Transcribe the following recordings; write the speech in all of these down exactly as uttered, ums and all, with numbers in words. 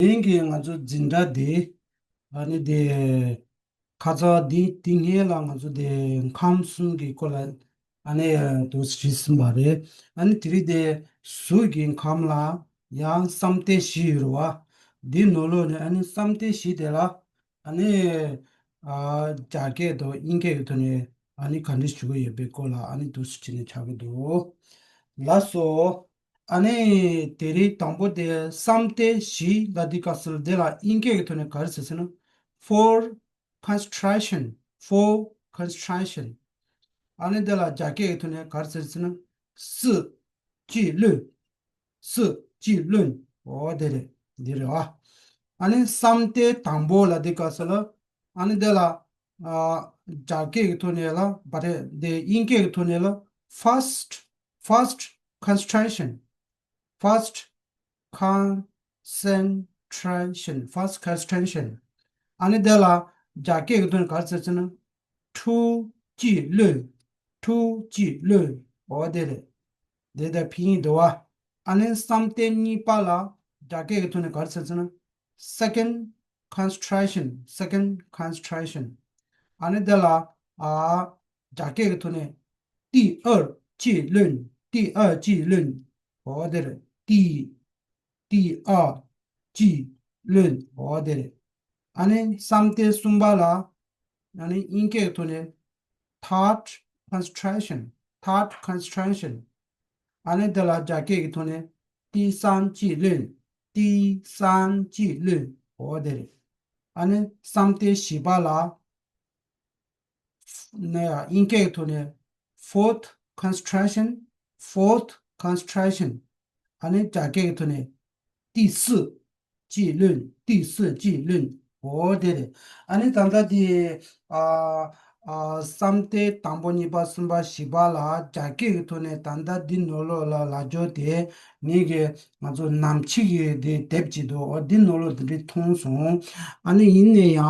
དེ་རིང་གི་ང་ཚོ་འཛིན་གྲྭ་དེ་ཨ་ནི་དེ་ཁ་ཚ་འདི་དེ་སྔས་ལ་ང་ཚོ་དེ་ཁམས་གསུམ་གྱི་སྐོར་ལ་ཨ་ནི་དུ་བྲིས་ཟིན་པ་རེད། ཨ་ནི་དེ་རིང་དེ་གཟུགས་ཀྱི་ཁམས་ལ་ཡང་བསམ་གཏན་བཞི་ཡོད་རེད་བ། འདི་ནང་ལོགས་ནས་ཨ་ནི་བསམ་གཏན་བཞི་དེ་ལ་ཨ་ནི་ཨ་རྒྱ་སྐད་དང་དབྱིན་སྐད་ཀྱི་ཐོག་ནས་ཨ་ནི་ག་འདྲ་ཞུ་གི་ཡོད་པའི་སྐོར་ལ་ཨ་ནི་འདུག་སེ་བྱས་ནས་ཆགས་ཀྱི་འདུག་ལགས་སོ། ཨ་ནི་དེ་རིང་དང་པོ་དེ་བསམ་གཏན་བཞི་ལ་འདི་ག་ཟེར་དེ་ལ་དབྱིན་སྐད་ཀྱི་ཐོག་ནས་ག་རེ་ཟེར་ཟེར་ན། for contrition, for contrition. ཨ་ནི་དེ་ལ་རྒྱ་སྐད་ཀྱི་ཐོག་ནས་ག་རེ་ཟེར་ཟེར་ན། སྲིད་ཀྱིས་བློན། སྲིད་ཀྱིས་བློན། འོ་དེ་རེད། འདི་རེད་བ། ཨ་ནི་བསམ་གཏན་དང་པོ་ལ་འདི་ག་ཟེར་ལ། ཨ་ནི་དེ་ལ་ཨ་རྒྱ་སྐད་ཀྱི་ཐོག་ནས་ལ་བ་རེད། དེ་དབྱིན་སྐད་ཀྱི་ཐོག་ནས་ལ་first, first contrition, first contrition, first contrition. ཨ་ནི་དེ་ལ་རྒྱ་སྐད་ཀྱི་ཐོག་ནས་ག་རེ་ཟེར་ཟེར་ན། ཐུགས་ཀྱིས་བློན། ཐུགས་ཀྱིས་བློན། འོ་དེ་རེད། དེ་དེ་ཕིན་ཡིག་འདུག་བ། ཨ་ནི་བསམ་གཏན་གཉིས་པ་ལ་རྒྱ་སྐད་ཀྱི་ཐོག་ནས་ག་རེ་ཟེར་ཟེར་ན། second contrition, second contrition. ཨ་ནི་དེ་ལ་ཨ་རྒྱ་སྐད་ཀྱི་ཐོག་ནས་第二纪律, 第二纪律. འོ་དེ་རེད། 第 第二纪律. འོ་དེ་རེད། ཨ་ནི་བསམ་གཏན་གསུམ་པ་ལ་ཨ་ནི་དབྱིན་སྐད་ཀྱི་ཐོག་ནས་third contrition, third contrition. ཨ་ནི་དེ་ལ་རྒྱ་སྐད་ཀྱི་ཐོག་ནས་第三纪律, 第三纪律. འོ་དེ་རེད། ཨ་ནི་བསམ་གཏན་བཞི་པ་ལ་ནས་དབྱིན་སྐད་ཀྱི་ཐོག་ནས་fourth contrition, fourth contrition. ཨ་ནི་རྒྱ་སྐད་ཀྱི་ཐོག་ནས་第四纪律, 第四纪律. འོ་དེ་རེད། ཨ་ནི་ད་ལྟ་དེ་ཨ་ཨ་བསམ་གཏན་དང་པོ་གཉིས་པ་གསུམ་པ་བཞི་པ་ལ་རྒྱ་སྐད་ཀྱི་ཐོག་ནས་ད་ལྟ་འདི་ནང་ལོགས་ལ་ལབ་རྒྱུ་དེ་ངེད་ཀྱི་ང་ཚོ་ནམ་འཆི་གི་དེ་དེབ་ཅིག་འདུག་འོ་འདི་ནང་ལོགས་དེ་འདྲའི་མཐོང་སོང་། ཨ་ནི་ཡིན་ན་ཡང་ཨ་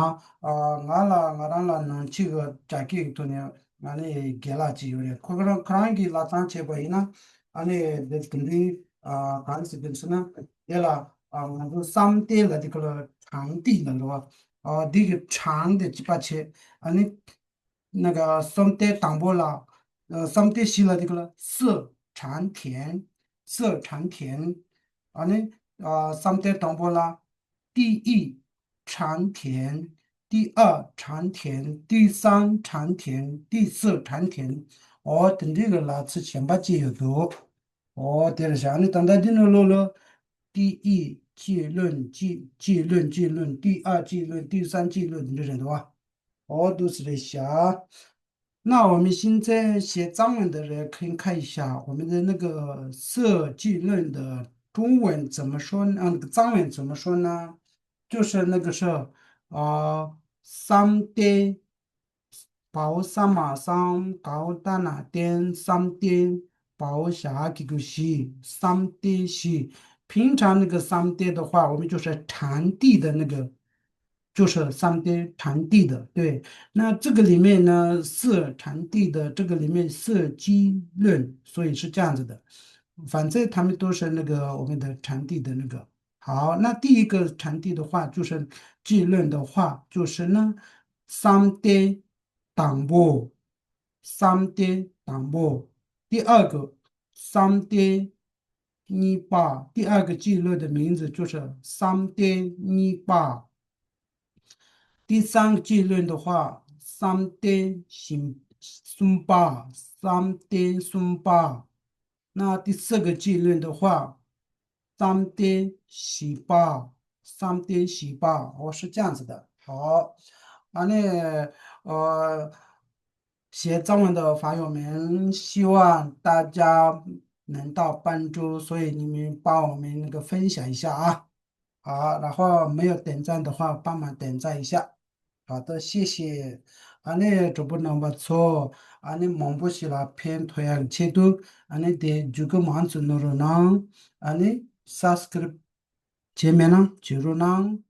ང་ལ་ང་རང་ལ་ནམ་འཆི་གི་རྒྱ་སྐད་ཀྱི་ཐོག་ནས་ང་ནི་རྒན་ལགས་ཅིག་ཡོད་རེད། ཁོ་ཁོ་རང་ཁོ་རང་གིས་ལབ་སྟངས་བྱས་པ་ཡིན་ན་ཨ་ནི་དེ་དེ་འདྲའི་ཨ་གང་ཟེར་དེ་ཟེར་ན་དེ་ལ་ཨ་ང་ཚོ་བསམ་གཏན་ལ་དེ་ཁོ་ལ་གྲངས་ཏིག་ལ་འགྲོ་བ། ཨ་འདི་གི་གྲངས་དེ་གཅིག་པ་བྱས། ཨ་ནི་ན་ག་བསམ་གཏན་དང་པོ་ལ་ཨ་བསམ་གཏན་བཞི་ལ་དེ་ཁོ་ལ་四长天། 四长天། ཨ་ནི་ཨ་བསམ་གཏན་དང་པོ་ལ 第一长天，第二长天，第三长天，第四长天。འོ་དེ་འདྲའི་གི་ལབ་ཚུལ་གཞན་པ་ཅིག་ཡོད་འདུག་འོ་དེ་རེད་ཤག་ཨ་ནི་ད་ལྟ་འདི་ནང་ལོགས་ལ་第一纪律，纪纪律纪律，第二纪律，第三纪律 འདི་རེད་འདུག་འོ་འདུག་སེ་རེད་ཤག 那我们现在写藏文的人可以看一下，我们的那个色即论的中文怎么说呢？啊，那个藏文怎么说呢？就是那个是，呃，三点，宝萨玛桑高大那点三点，宝霞这个喜，三点喜。平常那个三点的话，我们就是产地的那个 就是三点产地的，对。那这个里面呢，四产地的这个里面四基论，所以是这样子的。反正他们都是那个我们的产地的那个。好，那第一个产地的话，就是基论的话，就是呢，三点当波，三点当波。第二个，三点 尼巴，第二个纪律的名字就是三点尼巴。第三个纪律的话，三点辛松巴，三点松巴。那第四个纪律的话，三点西巴，三点西巴。我是这样子的。好，啊，那呃， 写藏文的法友们，希望大家能到半周，所以你们帮我们那个分享一下啊。好，然后没有点赞的话，帮忙点赞一下。好的，谢谢。 ཨ་ནི་གྲོགས་པོ་རྣམ་པ་ཚོ། ཨ་ནི་མང་པོ་ཞིག་ལ་ཕན་ཐོགས་ཡག་ཆེད་དུ་ཨ་ནི་དེ་བརྒྱུད་སྐུལ་མང་ཙམ་གནང་རོགས་གནང་། ཨ་ནི་སབ་སི་ཀ་རབ་བྱས་མེད་ན་བྱེད་རོགས་གནང་།